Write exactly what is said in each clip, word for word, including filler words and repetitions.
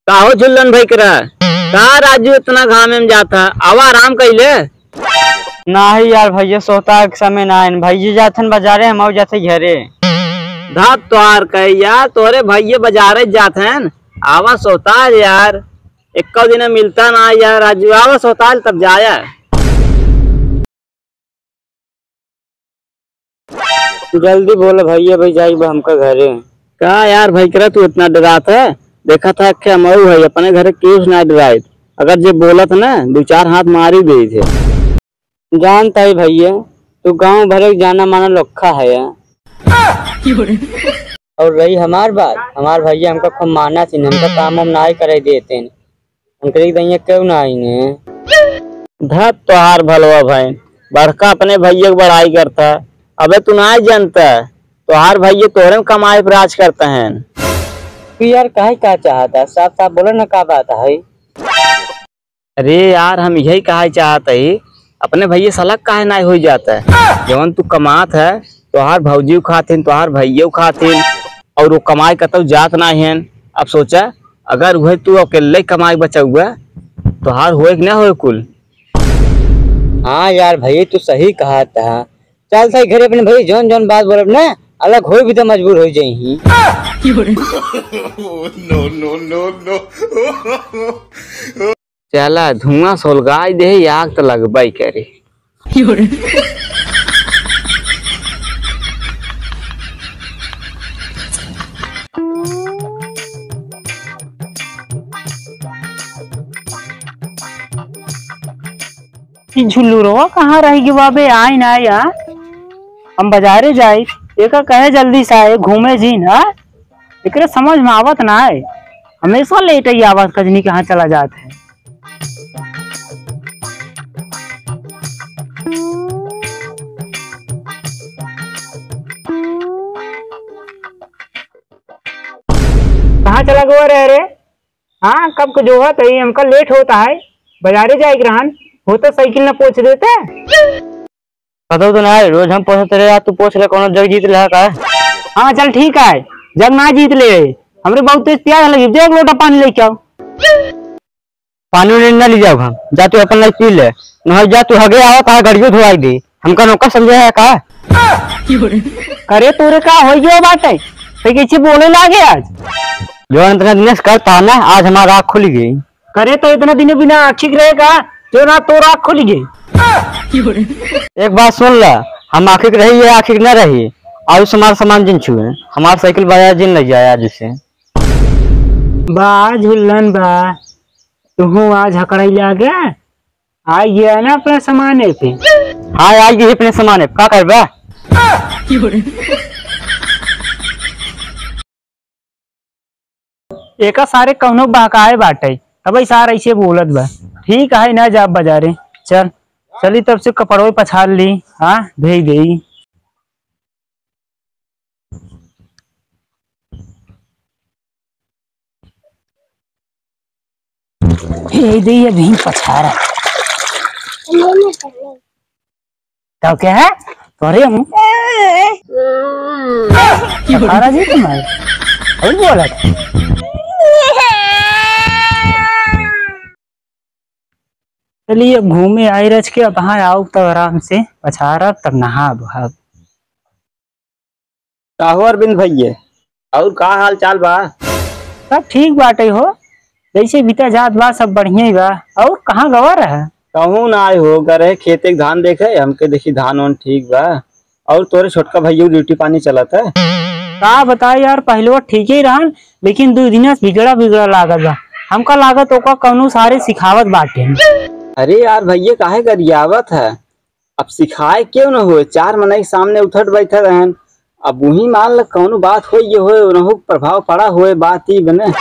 का हो झुल्लन भइकरा, का राजू इतना घामे में जात ह? आवा आराम कइले। नाही यार भइया, सोता के समय ना आइन। भइया जाथन बाजारे, हम आउ जाथे घरे। धात तोहार कहे यार, तोहरे भइया बाजारे जाथन। आवा सोता यार, एक्को दिन मिलता ना यार राजू, आवा सोता तब जाया। तू जल्दी बोल भइया, भाई जाई बा हमका घरे। का यार भइकरा, तू इतना डरात है? देखा था कि मऊ है, अपने घरे केहू से ना डराइत। अगर जे बोलत ना, दो चार हाथ मारी देइत है। जानता है भइया, तू गांव भरे के जाना माना लोखा है। और रही हमार बात, हमार भइया हमका खूब माना थीन, हमका काम वाम नाई करे देते। उनकरे दइया केहू ना आइने। धत तोहार भलवा भइन, बड़का अपने भइया के बड़ाई करता। अबे तू ना जानता, तोहार भइया तोहरे में कमाई पे राज करता हैं। तू यार काहे का चाहता? साफ साफ बोला ना का बात है। अरे यार, हम यही कहा चाहत ही, अपने भइया से अलग काहे ना हो जाता है? जवन तू कमात है, तोहार भौजी खातिन, तोहार भइया खातिन, और वो कमाई कतौ जात ना हैं। अब सोचा, अगर वह तू अकेले कमाई बचौबा, तोहार होए कि ना होए कुल? हाँ यार भइया, तू सही कहा था। चल सही घरे अपने भइया, जौन जौन बात बोलब ना, अलग होए भी तो मजबूर हो जाई। No, no, no, no। चला, धुआं सोलगाई दे, आग त लगबई करे। ई झुल्लू रवा कहाँ रह गयो बाबे? आए ना आए, हाँ? हम बाजारे जाई, एका कहे जल्दी से आए, घूमे जी ना। एकरे समझ में आवत ना है, हमेशा लेट ही आवत, कजनी कहाँ चला जात है। कहाँ चला गवा रहे रे? हाँ, कब को जो होत है, हमका लेट होता है, बाजारे जाए के रहन, होता साइकिल ना पोंछ देते। पता तो ना है, रोज हम पोंछते रहे, आज तू पोंछ ले, कौनो जग जीत ले का? हाँ, चल ठीक है, जग ना जीत ले, हमरे बहुत तेज प्यास लगी, जा एक लोटा पानी लेके आओ। पानी उनी ना ले जाओ हम, जा तू अपन लाई पी ले, नहीं जा तू हगे आवा, कहा गड़ियो धोआई दे, हमका नौकर समझे है का? करे तोरे का हो गयो बाटे, तो कैसे बोले लागे आज? जो इतना दिन से करता ना, आज हमारा आँख खुल गई। करे तो इतना दिन बिना आँखी के रहे का, जो ना तोर आँख खुल गई। एक बात सुन ला, हम आँखी के रही या आँखी के ना रही, और हमार सामान जिन छुए, हमार साइकिल बाजार जिन ले जाए आज से। बा झुल्लन बा, तुहू आज हकड़ाई लागे, आ गया ना अपने सामाने पे। हाँ, आ गई अपने सामाने पे, का करबा? एका सारे कौनो बहकाए बाटे, तबे सार ऐसे बोलत बा। ठीक है, ना जाब बाजारे, चल, चली तब से कपड़वे पछाड़ ली, हाँ, भेज देई। भेज देई अभी पछाड़ा। तो क्या है? तोरे हम पछाड़ा जी तुम्हारे। और बोला था। चलिए, अब घूमे आए रच के, अब हाँ आओ तब आराम से पछारब, तब नहाब। का हो अरविंद भैया, और का हाल चाल बा? सब ठीक बाटे हो, जैसे बीता जात बा सब बढ़िया ही बा। और कहाँ गवा रहा? कहूँ ना आए हो, गए रहे खेते के धान देखे, हमके देखी धान वान ठीक बा। और तोरे छोटका भैया ड्यूटी पानी चलत है? का बताई यार, पहले वो ठीक ही रहन, लेकिन दो दिन से बिगड़ा बिगड़ा लागत बा। हमका लागत ओका कौनो सारे सिखावत बाटे। अरे यार भैया, काहे गरियावत है? अब सिखाए क्यों न होए, चार मनई के सामने उठत बैठत रहन। अब वही मान ल कौनो बात होई ये होए, उनहु के प्रभाव पड़ा होए, बात ई बने।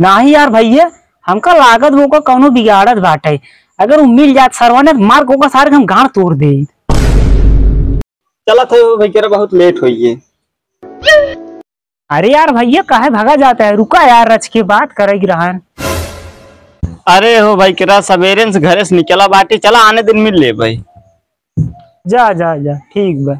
नाही यार भैया, हमका लागत वो का कौनो बिगाड़त बाटे। अगर वो मिल जात सरवा ने, मार को का सारे हम गांड तोड़ दे। चलत है भाई, केरा बहुत लेट होई है। अरे यार भैया, काहे भागा जाता है? रुका यार, रच के बात करेगी रहन। अरे हो भाई, केरा सवेरे से घरे से निकला बाटी, चला आने दिन मिल ले भाई। जा, जा, जा, ठीक बा।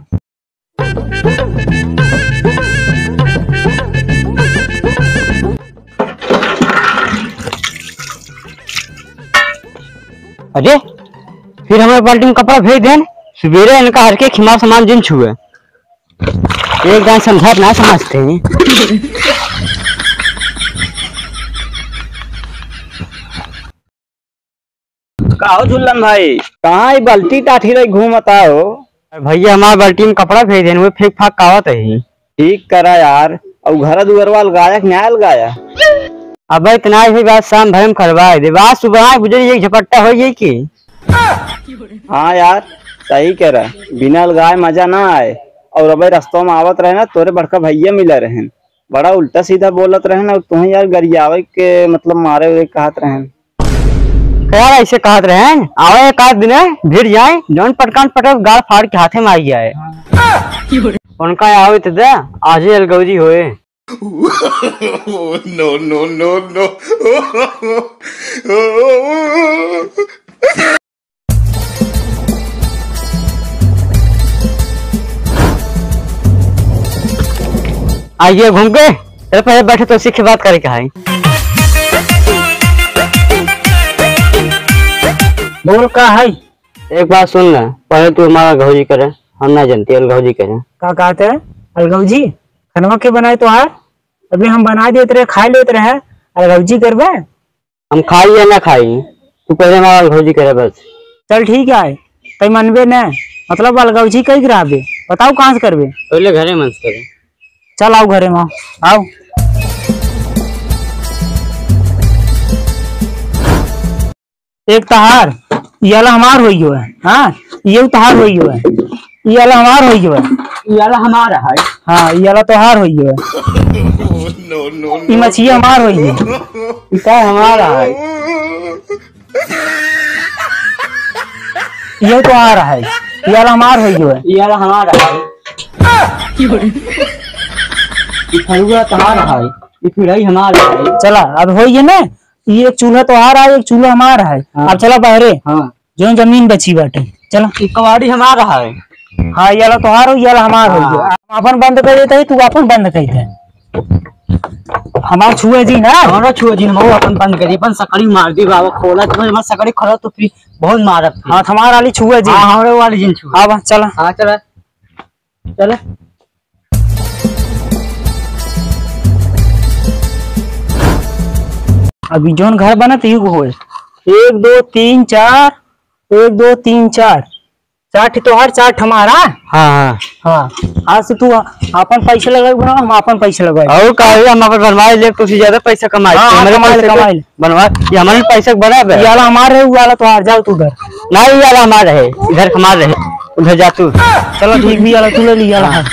अरे, फिर हमारे बाल्टी में कपड़ा फेंक देन। सुबेरे इनका हर के खिमा सामान जिन छुए। एक दान समझात ना समझते हैं। का हो झुल्लन भाई, कहाँ ई बाल्टी टाठी रही घूमता हो? अरे भैया, हमार बाल्टी में कपड़ा फेंक देन, वो फेंक फाक कावत है। ठीक करा यार, अउ घर दुअरवा अलगाया कि ना अलगाया? अबे इतना ही बात शाम भर में करवाए दे, बात सुबह बुझे एक झपट्टा हो जाई की। हाँ यार, सही कह रहा, बिना अलगाए मजा ना आए। और अबे रस्तों में आवत रहे ना, तोरे बड़का भैया मिला रहन, बड़ा उल्टा सीधा बोलत रहन, और तुहें यार गरियावे के मतलब मारे हुए कहत रहन। का यार ऐसे कहत रहन, आवे एक आध दिन भिड़ जाए, जौन पटकान पटक गाल फाड़ के हाथे में आई जाए। उनका आवे तो दे, आज ही अलगौजी होए। No, no, no, no। आइए घूम के, अरे पहले बैठे तो सीखे बात करे का है। बोल का है? एक बात सुन ना, पहले तू हमारा घौजी करे, हम ना जानती अलगौजी करे। का कहते हैं? अलगौजी? खनवा के बनाए तोहार? अभी हम बना देत रहे, खा लेत रहे, अलगौजी करबे? हम खाई या ना खाई, तू पहले हमारा अलगौजी करे बस। चल ठीक है, तै मनबे न, मतलब अलगौजी कई कराबे, बताओ कहाँ से करबे? पहले घरे मन से करे। चल आओ घरे में, आओ। एक तहार, ये वाला हमार होई गयो है, हाँ, ये तहार होई गयो है, ये वाला हमार होई गयो है। ये वाला हमारा है। हाँ, ये वाला तोहार होई गयो है। No, no, ई मछिया हमार होई गयो। ई का हमारा है? ये तोहार है, ये वाला हमार होई गयो है। ये वाला हमारा है। ई फरुआ तोहार है, ई पिढ़ाई हमार है। चला, अब होई गयो ना, ई एक चूल्हा तोहार है, एक चूल्हा हमार है। हाँ। अब चला बहरे। हाँ। जौन जमीन बची बाटे, चला। ई कबाड़ी हमार है। हाँ, ये वाला तोहार हो, ये वाला हमार हो। हाँ। हम अपन बंद कर देते हैं, तू अपन बंद कर दे। हमार छुए जी ना। हमारा छुए जी, हम अपन बंद करी, अपन सकड़ी मार दी बाबा, खोला तो हमार सकड़ी खोला तो फिर बहुत मारत। हाँ, हमार वाली छुए जी। हाँ, हमारे वाली जिन छुए। हाँ, बस चला। हाँ, चला। चले। अभी जौन घर बनत यू होए, एक, दो, तीन, चार, एक, दो, तीन, चार, चार ठे तोहार, चार ठे हमारा। हाँ, हाँ। हाँ, आज से तू आपन पैसा लगाई बनाओ, हम आपन पैसा लगाई। और का है, हम आपन बनवाए ले, तुझसे ज्यादा पैसा कमाए। हाँ, हाँ, हमारे कमाए ले, पैसे कमाए ले। बनवा, ये हमारे पैसे बना बे। ये वाला हमार है, वो वाला तोहार, जाओ तू घर। नहीं, ये वाला हमार है, इधर हमार है, उधर जा तू। चलो ठीक भी, ये वाला तू ले ली, ये वाला। हाँ।